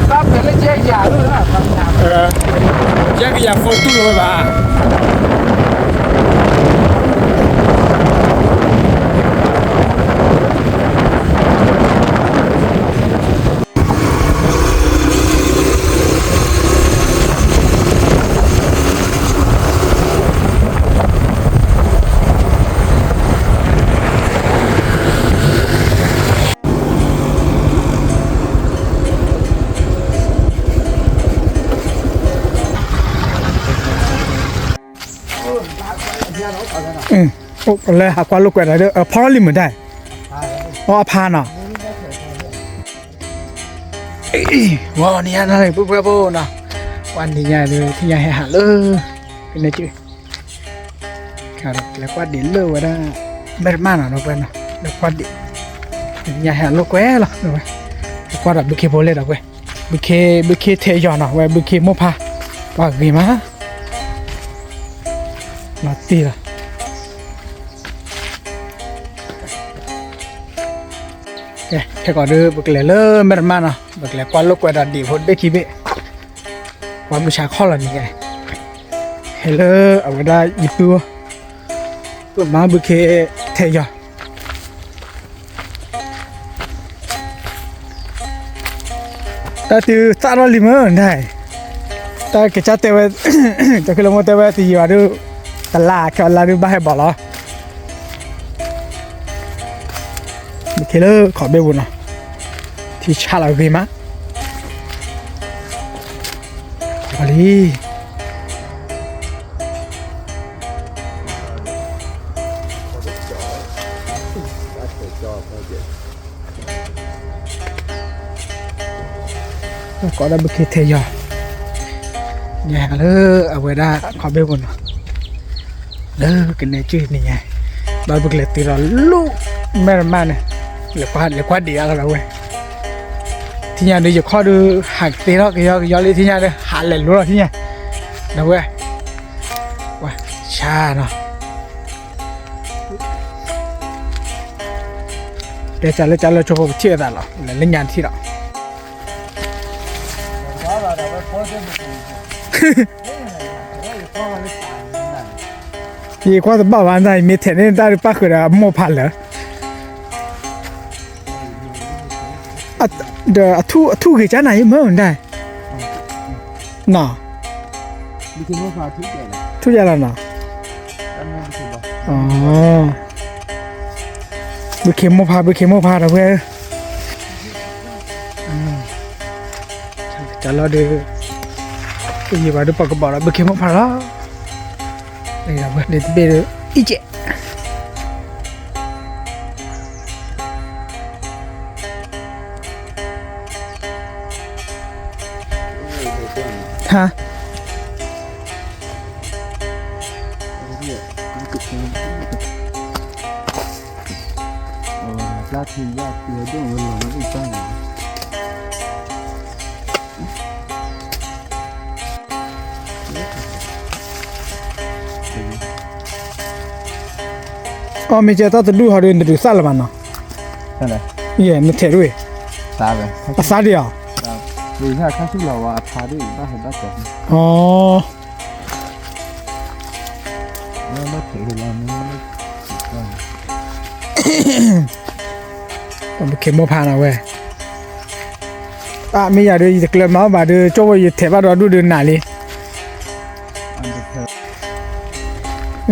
ဘၣ်ဖဲလၢယဲၢ်ကယၤလီၤ, ယဲၢ်ကယၤ phone တူၢ်လီၤဝဲဘၣ်. လၢဟးကွၢ်လိာ်ကွဲဒီး အဖီလံာ်မုာ်တၢ်, အဖါနီၤ, ဝဲနံၤညါန့ၣ် ပုၢ်ဝဲၢ်ဖိနီၤ, ဝဲနံၤညါဒုး ထံၣ်ညါဟဲဟးလၢ ကနဲၣ်ကၠုၣ် လဲၤကွၢ်ဒံးလၢဝဲဒၣ် မဲၢ်တမၣ်နီၤ ဒီပုၢ်ဝဲၢ်နီၤ, လဲၤကွၢ်ဒံး, ညါဟဲလိာ်ကွဲလီၤ, လဲၤကွၢ်ဒီးဘုခ့ဖိလဲၣ် ဒီပုၢ်ဝဲၢ်, ဘုခ့ ဘုခ့ထဲးယီၤနီၤ, ဝဲဘုခ့မိၢ်ဖါ, ပှၤဂ့ၤမး, လီၤတံၢ်လီၤ. ကဲ ခဲကီးဒုး ပကလဲၤလၢမဲၢ်တမၣ်နီၤ, ပကလဲၤကွၢ်လိာ်ကွဲဒီးဒံးဖိတဘ့ၣ်ခံဘ့ၣ်, ပှၤမုၢ်ဆါခီလီၤန့ၣ်, ဟဲလၢအဝဲဒၣ်ယပုၢ်, ပုၢ်မါဘုခ့ထဲးယီၤ တၢ်တုၤသၣ်ထီၣ်လံမ့ၢ်ဒၣ်, တၢ်ကစၢ်တဲဝဲ, တၢ်ခဲလၢာ်မိၢ်တဲဝဲတယံာ်ဘၣ်ဒုး, တလါခဲအလါဒုးဘၣ်ဟဲဘီၣ်လီၤ. မ့ၢ်ခဲလၢာ်ခီဘ့ၣ်ပူၤနီၤ, ထံဆးလီၤဂ့ၤမး, လံ ကိးဒၣ်ဘုခ့ထဲးယီၤ, ညါလၢအဝဲဒၣ်ခီဘ့ၣ်ပူၤနီၤ, လၢကနဲၣ်ကၠုၣ်န့ၣ်ညါ, ဘၣ်ပကလဲၤတုၤဒီးလၢမဲၢ်တမၣ်န့ၣ်, လဲၤကွၢ်ဒံးအါလီၤဒီးဝဲ, ထံၣ်ညါဒုးယခီၣ်ဒုး ဟးကသ့ထီၣ်ကယီကယီလံ ထံၣ်ညါဒုး ဟးလဲၤလိၤလီၤထံၣ်ညါ, ဒီးဝဲ, ဝဲ, ဆါနီၤ တဲကၢ်လၢကၢ်လၢဆိဖိပထံၣ်အသးလီၤ လဲၤလၢညါတထံၣ်ဒီး, ယကွၢ်တဘၣ်ဘၣ်နၤ ယမ့ၢ်ထဲးန့ၢ်တၢ်ပၣ်ဃုာ်ဒီးအမိၢ်ဖးလၢာ်, ဒီးအထူၣ်ဂ့ၤကၢ်နၤယမ့ၢ်ဒၣ် နီၤ, ထူၣ်ယါလီၤနီၤ, ဘုခ့မိၢ်ဖး ဘုခ့မိၢ်ဖးဒီးဝဲ, ကၢ်လီၤဒီး, ယံၤဘၣ်ဒီးပှၤကဘီၣ်ဒီး ဘုခ့မိၢ်ဖးလီၤ, ဝဲဒၣ်တဘ့ၣ်ဒီး အံၤကဲး ဟါ, အီၣ်မ့ၢ်ကဲတၢ်တဒူၣ်ဟီဒီး နတဒုးသၣ်လၢၤဘၣ်နီၤ, ယဲၢ်နထဲးဒ်ဝဲ, အသါဒံးဧါ, အီ ပဘုခ့မိၢ်ဖးနီၤဝဲ, အမ့ၢ်ယၤဒီး ယတကျၢၤမၤအီၣ်ဘၣ်ဒီး ကၠိဖိယထဲးဘၣ်ဒီးဒူၣ်ဒီးနၤလံ,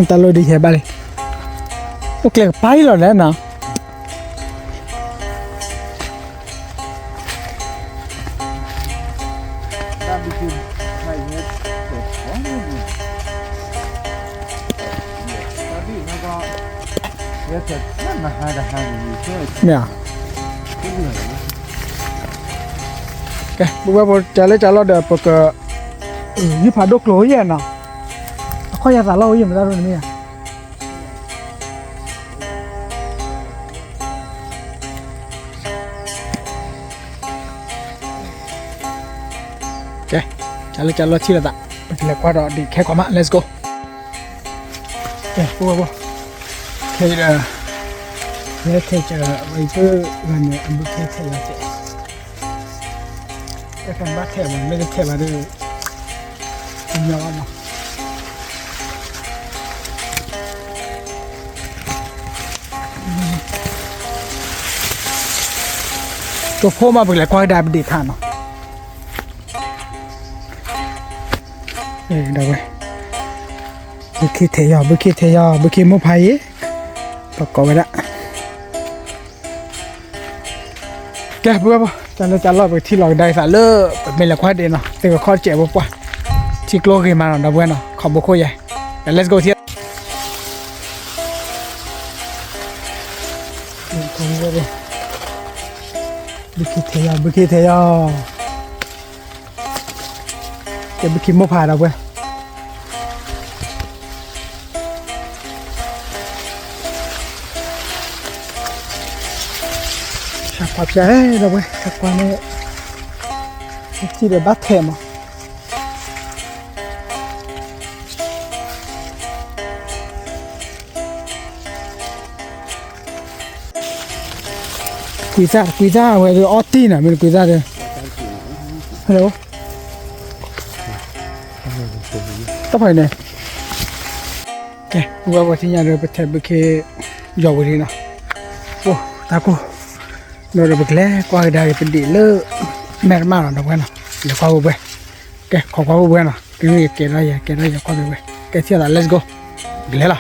တၢ်လီၢ်ဒုးယဟဲဘၣ်လံ, အိၣ်ကျဲကပၤအံၤလီၤလဲၣ်နီၤ မ့ၢ်ဧါ, ကဲ ပဝဲပကလဲၤကၢ်လီၤဒီး ပက ယုၢ်ဖးဒိၣ်ကျိၤယဲၢ်နီၤ, အခီၣ်ယၤသးလီၤဝဲယဲၢ်မတၤဒိၣ်န့ၣ်မ့ၢ်ဧါ. ကဲ, ကၢ်လၢကၢ်လီၤထံၣ်လိာ်သး, ပကလဲၤကွၢ်ဒီးဒံးခဲကိာ်မး, let's go. ကဲ, ပဝဲပှၤ, ခဲအံၤဒီး, ခဲခဲကၢ်, ဝဲအံၤပဂၤန့ၣ် အဘုခဲထဲးလီၤကဲး. တဘၣ်ထဲးမး မ့ၢ်တထဲးဘၣ်ဒီး ညီလီၤမး ကဖိမး ပကလဲၤကွၢ်ကဒါပဒံးခါနီၤ ဒီးဝဲ ဘုခ့ထဲးယီၤ ဘုခ့ထဲးယီၤ ဘုခ့မိၢ်ဖးအံၤ ပကိးဝဲဒၣ် ကဲ ပဝဲပှၤ တၢ်လၢတၢ်လီၢ် ပကထံၣ်လီၤကဒါက့ၤသးလၢ ပမ့ၢ်လဲၤကွၢ်ဒံးနီၤ သ့ၣ်ကခီၣ်စဲးပှၤပှၢ် ထံကျိဂ့ၤမးနီၤ ဒီပုၢ်ဝဲၢ်နီၤ ခီဘိခိၣ်ယဲ let's go ထံ ဘုခ့ထဲးယီၤ ဘုခ့ထဲးယီၤ ကဲ ဘုခ့မိၢ်ဖးဒီပုၢ်ဝဲၢ် ဆၣ်ကွၢ်ဖျါဒီပုၢ်ဝဲၢ် ဆၣ်ကွၢ်န့ၣ် ထံၣ်ဒီးဘၣ်ထဲးမး ကွံာ်သၣ် ကွံာ်သၣ်ဝဲဒီးအီၣ်တံၢ်နီၤ မ့ၢ်ကွံာ်သၣ်ဒီး hello တၢ်ဖဲန့ၣ် ကဲ ပဝဲပှၤထံၣ်ညါဒီး ပထဲးဘုခ့ယီၤဝံၤလံနီၤ အိၣ်တၢ်ကိၢ် ဒီးပကလဲၤကွၢ်ကဒါက့ၤပဒံးလၢ မဲာ်တမၣ်နီၤ ဒီပုၢ်ဝဲၢ်နီၤ လဲၤကွၢ်ပုၢ်ဝဲၢ် ကဲ ခိးကွၢ်ပုၢ်ဝဲၢ်နီၤ ကဲ ကဲဒီးယၤ ကဲဒီးယၤ ကွၢ်ပုၢ်ဝဲၢ် ကဲ ထံၣ်သး let's go ကလဲၤလီၤ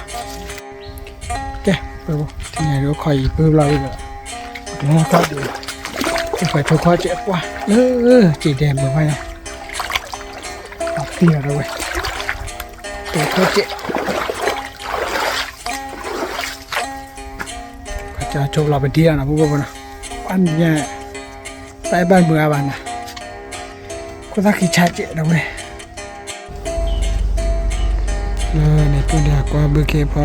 ကဲ ပဝဲပှၤထံၣ်ညါဒီး ခီၣ်အံၤပၢဘျီဒီး ကလဲၤကွၢ်ဒံး ကဲ ပှၤထိၣ်ခီၣ်စဲးပှၢ်လၢ စံးဒဲးမုာ်ဝဲညါ အီၣ်တံၢ်လီၤဒီပုၢ်ဝဲၢ် ထိၣ်ခီၣ်စဲး ကစၢ်ဆိလီၤပဒံလီၤနီၤ ပုၢ်ဝဲၢ်နီၤ ပှၤညါ တၢ်အဲၣ်ဘၣ်မုာ်အါဘၣ်နီၤ ခိၣ်သၣ်ခံဆါစဲးဒီပုၢ်ဝဲၢ် လၢန့ၣ်ပူၤဒၣ်ကွၢ်ဘုခ့ဖီ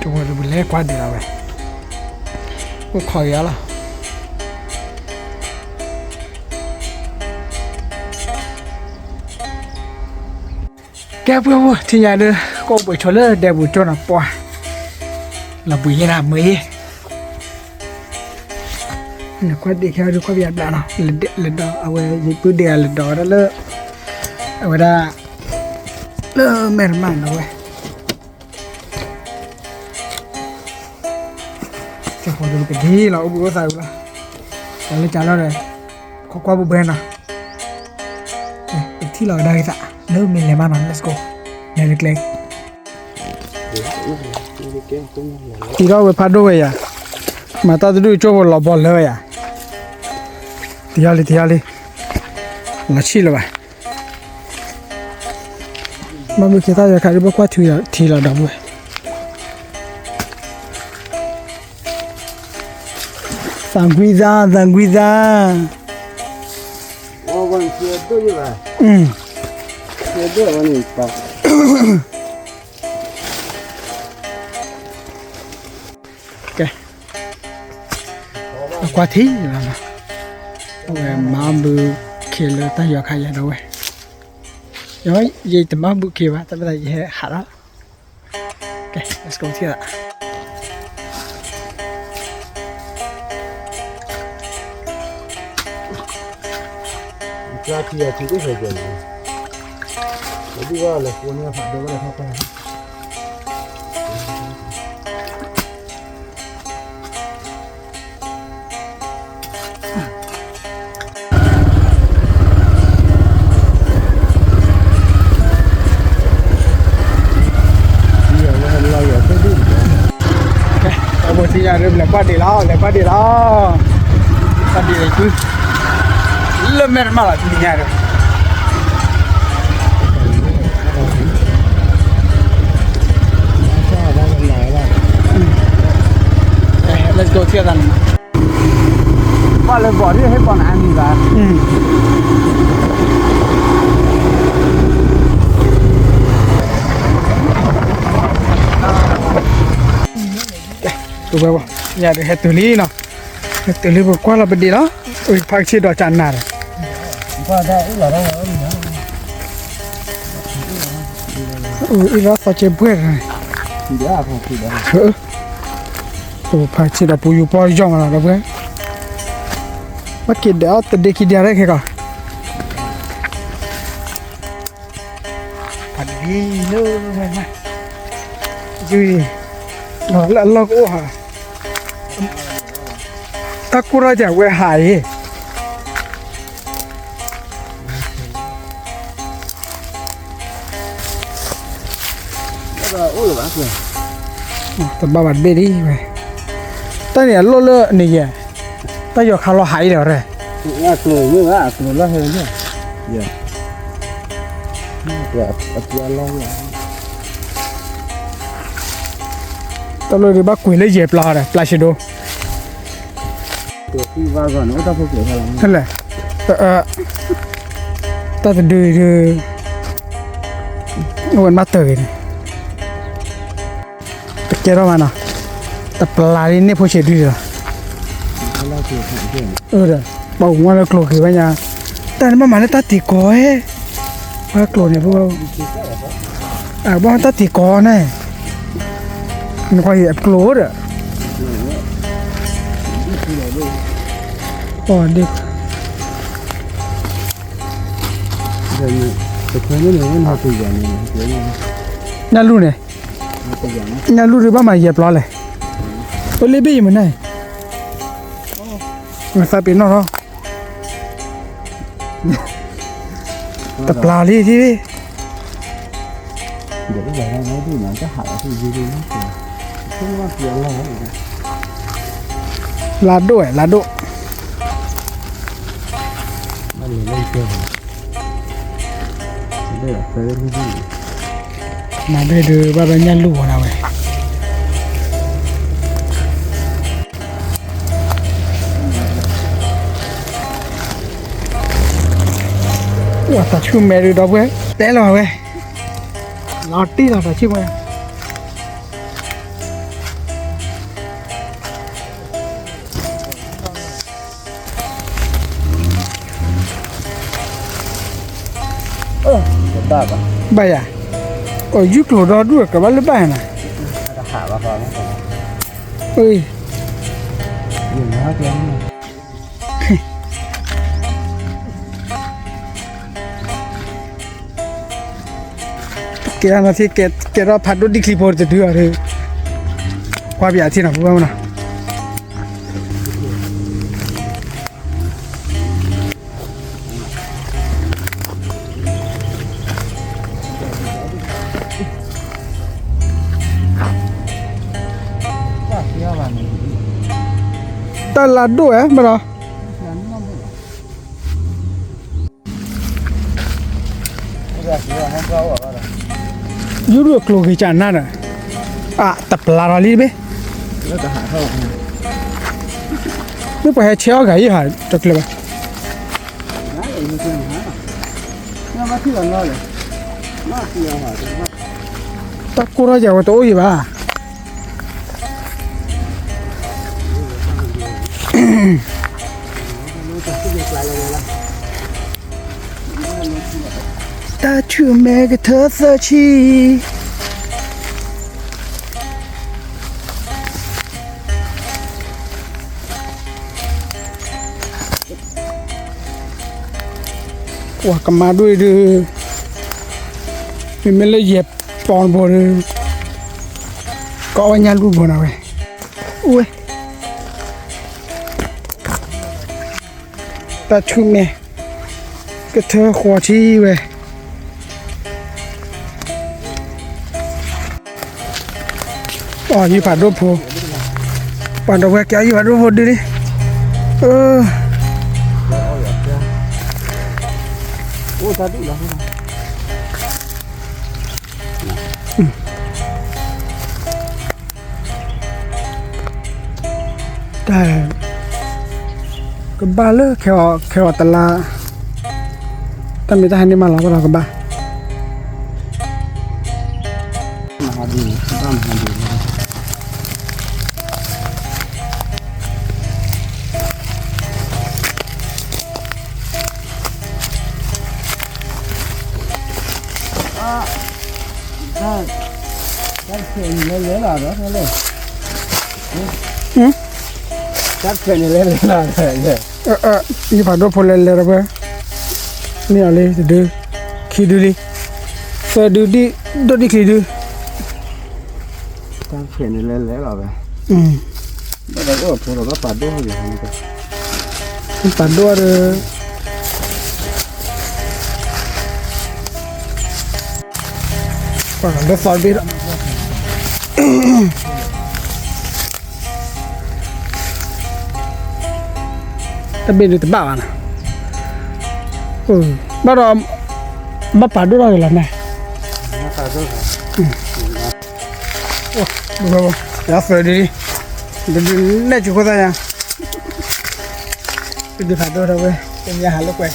တဝဲဒၣ်ပလဲၤကွၢ်ဒံးလီၤဝဲ အိၣ်ခိးယၤလီၤ ကဲ ပုၢ်ဝဲၢ် ထံၣ်ညါဒီး ကအိၣ်ဘှံးဆိလၢဒဲပူၤကၠိနီၤ ပှၤ လီၤဘှံးယဲၢ်နၤမုာ်ယဲၢ် နကွၢ်ဒံးခဲအံၤဒီး ကွၢ်ပယၤဘျးနီၤ လဲၤဒီးအဝဲ ယပုၢ်ဒံးဂၤလဲၤဒီးဝဲဒၣ်လၢ အဝဲဒၣ် လၢမဲာ်တမၣ်နီၤဝဲ ကဲ ပှၤဒီးပကဒံလီၤ အိၣ်ဘှံးအိၣ်သးဝံၤလီၤ တၢ်လၢတၢ်လီၢ်ဒီး ခိးကွၢ်ပုၢ်ဝဲၢ်နီၤ ကဲ ပထံၣ်လီၤကဒါက့ၤသး လၢမ့ၢ်လဲၤမးနီၤ let's go လဲၤလၢကျဲ တံၤထီၣ်ဝဲဖးဒိၣ်ဝဲယၤ မၤတၢ်တဒူၣ်ကၠိဖိလီၤဘီလၢဝဲယၤ တယီလံ တယီလံ လီၤဆံၣ်လၢၤဘၣ် ဘၣ်မုၢ်ခ့သၣ်ယီၤခါဒီး ဘၣ်ကွၢ်ထံလီၤဒီပုၢ်ဝဲၢ် သးကွံသး သးကွံသး ကဲ ကွၢ်ထံလီၤနီၤ အဝဲမၤဘုခ့လၢတၢ်ယီၤခါယၤဒီပုၢ်ဝဲၢ် ယတမၤဘုခ့ဘၣ် တၢ်ဘၣ်ယဟဲဟးလီၤ ကဲ let's go ထံၣ်သး အဝဲသ့ၣ်ညါဒီး လဲၤကွၢ်ဒံးလီၤ လဲၤကွၢ်ဒံးလီၤ ကွၢ်ဒံးလီၤ လၢမဲာ်တမၣ်လီၤ တနံၤညါဒီး let's go ထံၣ်သးန့ၣ် ကွၢ်လၢဘီၣ်ဒ်ဟ့ၣ်ဘီၣ်နၤအါမံၤဘၣ် ကဲ ပုၢ်ဝဲၢ် ယၤဒီးဟဲတုၤလံနီၤ ဟဲတုၤလံ ပကွၢ်လီၤပဒံးလီၤ အဖးကဆ့ဒီးကနၤဒီး အံၤလီၤသီက့ဘှဲၣ်န့ၣ် အံၤ အိၣ်ဖးဆံးဒီးပူၤယူၤပီၢ်ယီၢ်မးလီၤ ဒီပုၢ်ဝဲၢ်, ဘၣ်က့ၤဒဲးအီၣ်တဒ့ခံဒ့ရဲၣ်ခဲကီး, ဖးဒ့လၢ, ယုၢ်, လၢအလီၢ်ကအိၣ်ဟး, တၢ်ကိၢ်ထီၣ်ကဝဲဟးအံၤ တဘၣ်ဘၣ်တဘ့ၣ်ဒံးဝဲ, တၢ်န့ၣ်အလီၢ်လၢန့ၣ်ယဲ, တၢ်ယီၤခါလီၤဟးအံၤဒီးရဲၣ်, တၢ်လၢဒုးဘၣ်ကွံာ်လၢယဲၢ်ပျီဒီး ပျီဆံးဒိၣ် ဟဲလဲၣ်, တၢ်တဒုဒု, အဝဲမၤတၢ်ဂ့ၤန့ၣ်, တကဲထီၣ်မးနီၤ, တပျၢ်လံန့ၣ်ဖိဆံးဒုဒီး, ဒီး, ပှၤဝဲလၢကျိၤက့ၤဝဲညါ, တၢ်န့ၣ်ဘၣ်မၤလၢတၢ်တံၤကီးဝဲ, ပှၤကျိၤန့ၣ်ဖိ အဘၣ်တၢ်တံၤကီးန့ၣ်, နကွၢ်အံၤအကျိၤဒီး, အီၤဒ့, ညၣ်လူၢ်န့ၣ်, ညၣ်လူၢ်ဒုးဘၣ်မၤယဲၢ်ပျီလဲၣ်, ပလ့ဘ့ၣ်ယမနၤ, သးပ့ၤနီၣ်ထီၣ် တပျၢ်လံထံၣ်, လါဒိၣ်ဝဲလါဒိၣ်, မၤဒ့ၣ်ဒုးဘၣ်ဘၣ်ညၣ်လူၢ်ဝဲဒၣ်ဝဲ တၢ်ဆူၣ်မဲဒုးဒီပုၢ်ဝဲၢ် တဲလီၤဝဲ, လီၤတံၢ်လီၤတၢ်ဆူၣ်မဲ ဘၣ်ယၤ, အိၣ်ယူၢ်ကျိၤဒီဒူၣ်ကဘၣ်လၢဘၣ်ယၤနၤ, ကဲထီၣ်ဖးဒိၣ်ဒ်ချံဖိတဒုအီၤ, ကွၢ်ပယၤထံၣ်နီၤ ပဘၣ်မနီၤ တၢ်လၢဒိၣ်ဝဲမနီၤ ယူၢ်ဒိၣ်ကျိၤဂ့ၤကနၣ်ဒီး, အတပျၢ်ထီၣ်လံတဘ့ၣ်, မ့ၢ်ပှၤဟဲဆဲးအီၣ်ဂၤအံၤဟးတကျၢၤဘၣ်, တၢ်ကိၢ်ထီၣ်ယၤဝဲတအိၣ်ယံၤဘၣ်. တၢ်ဆူၣ်မဲကထၢသၢဆံ ပှၤကမၤဒိၣ်အံၤဒုး, မ့မ့ၢ်လၢယဲၢ်ပီၢ်တဘိဒီး, ကအီၣ်ဝဲညၣ်လူၢ်ဘိနၤဝဲ, အိၣ်ဝဲ, တၢ်ဆူၣ်မဲ, ကထၢဃီၤထံဝဲ အီၣ်ယုၢ်ဖးဒိၣ်ဖိ, ပှၤဒီပုၢ်ဝဲၢ်ကဲအီၣ်ယုၢ်ဖးဒိၣ်ဖိဒုလံ, အၢ, တၢ်, ကဘၣ်လၢခဲအီၤတလါ, တၢ်မ့ၢ်တၢ်ဟဲန့ၢ်မးလီၤ ဘၣ်လီၤကဘၣ်. တၢ်ဆဲးန့ၣ်လဲၤလဲၤလီၤဒီးလဲၤ, တၢ်ဖဲန့ၣ်လဲၤလဲၤလီၤ, ယဖးဒိၣ်ဖိလဲၤလဲၤဒီးဝဲ, မ့ၢ်အီၤလံ တဒု, ခံဒုလံ, သၢဒုဒံၣ်, ဒိၣ်ဒံၣ်ချံဒု, တၢ်ဖဲန့ၣ်လဲၤလဲၤလီၤဝဲ, ဘၣ်ဒီးအိၣ်ဖိဒီးဘၣ်ပာ်ဒိၣ်, ပာ်ဒိၣ်ဒီး ပှၤလၢသီတဘ့ၣ်ဒီး တဘ့ၣ်ဒုးတဘၣ်ဘၣ်နီၤ, ဘၣ်ဒီး ဘၣ်ပာ်ဒိၣ်ထီၣ်က့ၤလီၤန့ၣ်, ယသၢဒုလံ, နဲၣ်က့ၤခိၣ်သၣ်ညါ, တဒုဖးဒိၣ်ထီၣ်ဝဲ, တမ့ၢ်ဟးလိာ်ကွဲ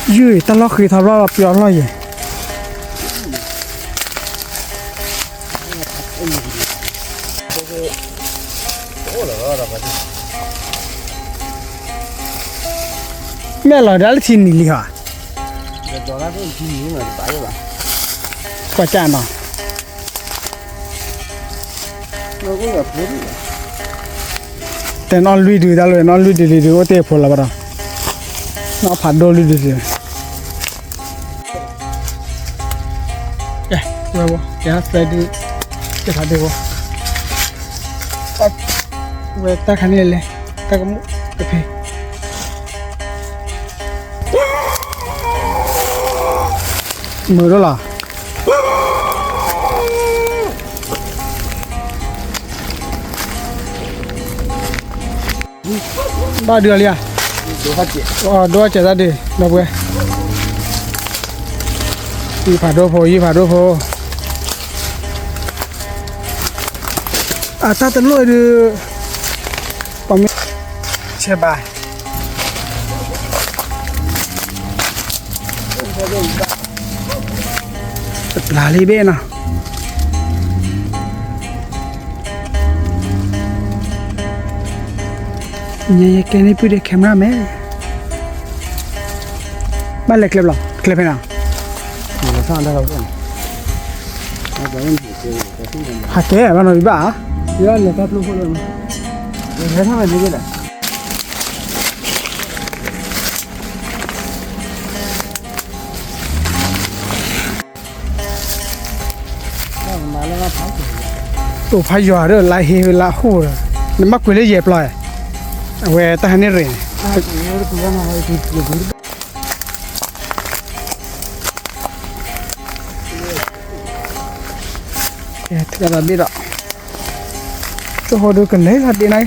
ယုၢ် တၢ်လီၢ်ဃံထီဘျီပျီလီၢ်ယဲၢ်, မ့ၢ်လီၤဒၣ်လၢထံနံၤလံဟီ, ကွၢ်ကၢ်နီၤ တဲနီၣ်လွံၢ်ဒုတၢ်လၢနီၣ်လွံၢ်ဒုလံဒုး အိၣ်တ့ၢ်ဖိလီၤဘၣ်ဒီး, နီၣ်ဖးဒိၣ်လွံၢ်ဒုလံ, ကဲ, ဝဲသၢဒု, ကဲဖးဒိၣ်ဖိ, ဝဲတၢ်ခါန့ၣ်လဲၤ, တၢ်ကမူၣ်ကဖံး မုာ်ဒိၣ်လီၤ, ဘၣ်ဒုးအီၤလံဧါ, ဒိၣ်စဲးတၢ်ဒုး ဒီပုၢ်ဝဲၢ်, ယုၢ်ဖးဒိၣ်ဖိ ယုၢ်ဖးဒိၣ်ဖိ, အတၢ်တလိၣ်ဒုး, ပှၤမ့ၢ်ဆဲးဘၣ် တပျၢ်လံဘ့ၣ်နီၤ, ညါယကဲန့ၣ်ပုၢ်ဒီး camera man, ဘၣ်လဲၤကျဲဘျီ ကျဲဖဲနီၤ, ဟးကဲဘၣ်နီၤ ဘံၣ်ဘၣ်, လဲၤထီၣ်မ့ၢ်န့ၣ်လီၤ တိာ်ဖးယွၤဒီး လါဟ့ဝဲလါဟိၣ်ဒီး နဘၣ်ကွံာ်လၢယဲၢ်ပျီ, အဝဲတၢ်ဟဲန့ၣ်ရ့ၣ်န့ၣ်, ကဲ ထံၣ်ဘၣ်ဘ့ၣ်ဒီး ကၠိဖိဒုးကလဲၤလီၤဒ့နၤ,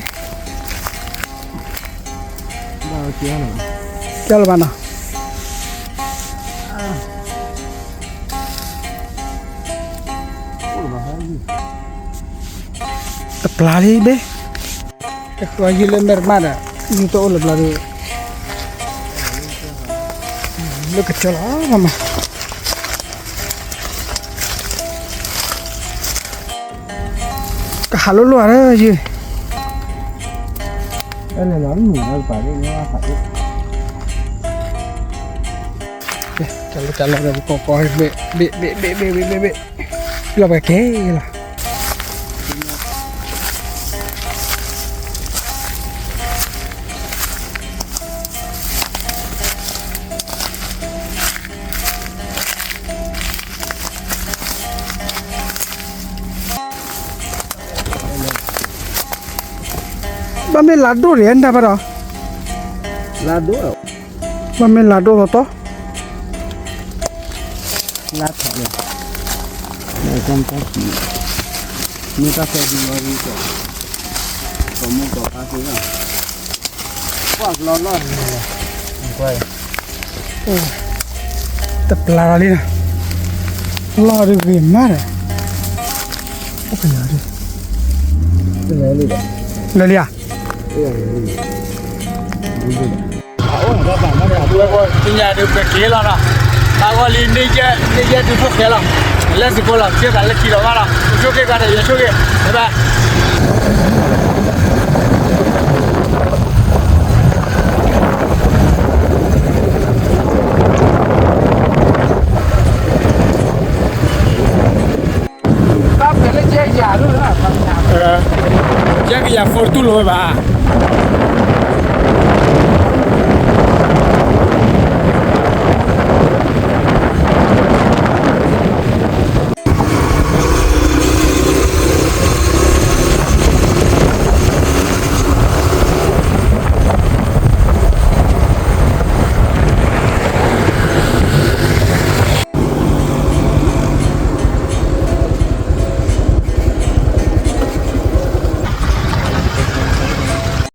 ကၠီလၢၤဘၣ်နီၤ, တပျၢ်လံဘ့ၣ်, ကဃုအီၤယုၢ်လၢမဲာ်တမၣ်ဒီး ယုၢ်တအိၣ်လၢၤဘျီဒီး လၢကစၢၢ်လီၤမး ကဟးလိၣ်လိၣ်ဧါဒီးယုၢ်, အဲလဲၤလီၤမုၢ်လီၤကပၤဒ်န့ၣ်ဖးဒိၣ်, တၢ်လီၢ်တၢ်လီၢ်ဒီးပကီၢ်ကီၢ် ဘ့ၣ်ဘ့ၣ်ဘ့ၣ်ဘ့ၣ်ဘ့ၣ်ဘ့ၣ်ဘ့ၣ်, လီၤပှဲၤက့ၤလီၤ. ဘၣ်မ့ၢ်လါဒိၣ်န့ၣ် နၢ်ဘၣ်ဒီး, လါဒိၣ်, ဘၣ်မ့ၢ်လါဒိၣ်တီတီ, လါထီၣ်န့ၣ်, မ့ၢ်တၢ်ဖဲဒံးဝဲဒ်, ကမူၣ်ကပၤသ့လီၤ, ကွၢ်ကလီလီၢ်န့ၣ်, ကွၢ် တပျၢ်လီၤလံနီၤ, လီၢ်ဒုးဂ့ၤမးဒီး, အိၣ်ဖဲယၤဒုး, လၢာ်လံဧါ, သ့ၣ်ညါဒုးပက့ၤလီၤနီၤ, တၢ်ဂီၢ်လံ န့ၢ်ယဲၢ်ဒုးထိၣ်ဃဲလီၤ, လဲၤစ့ၢ်ကီးလီၤ ကဲသးလၢခံလီၤဘၣ်လီၤ, ဆိၣ်ဂ့ၤကဒီး ယဆိၣ်ဂ့ၤ ဘၣ်ဘၣ်. ယဲကယၤ phone တတူၢ်လိာ်ဝဲဘၣ်.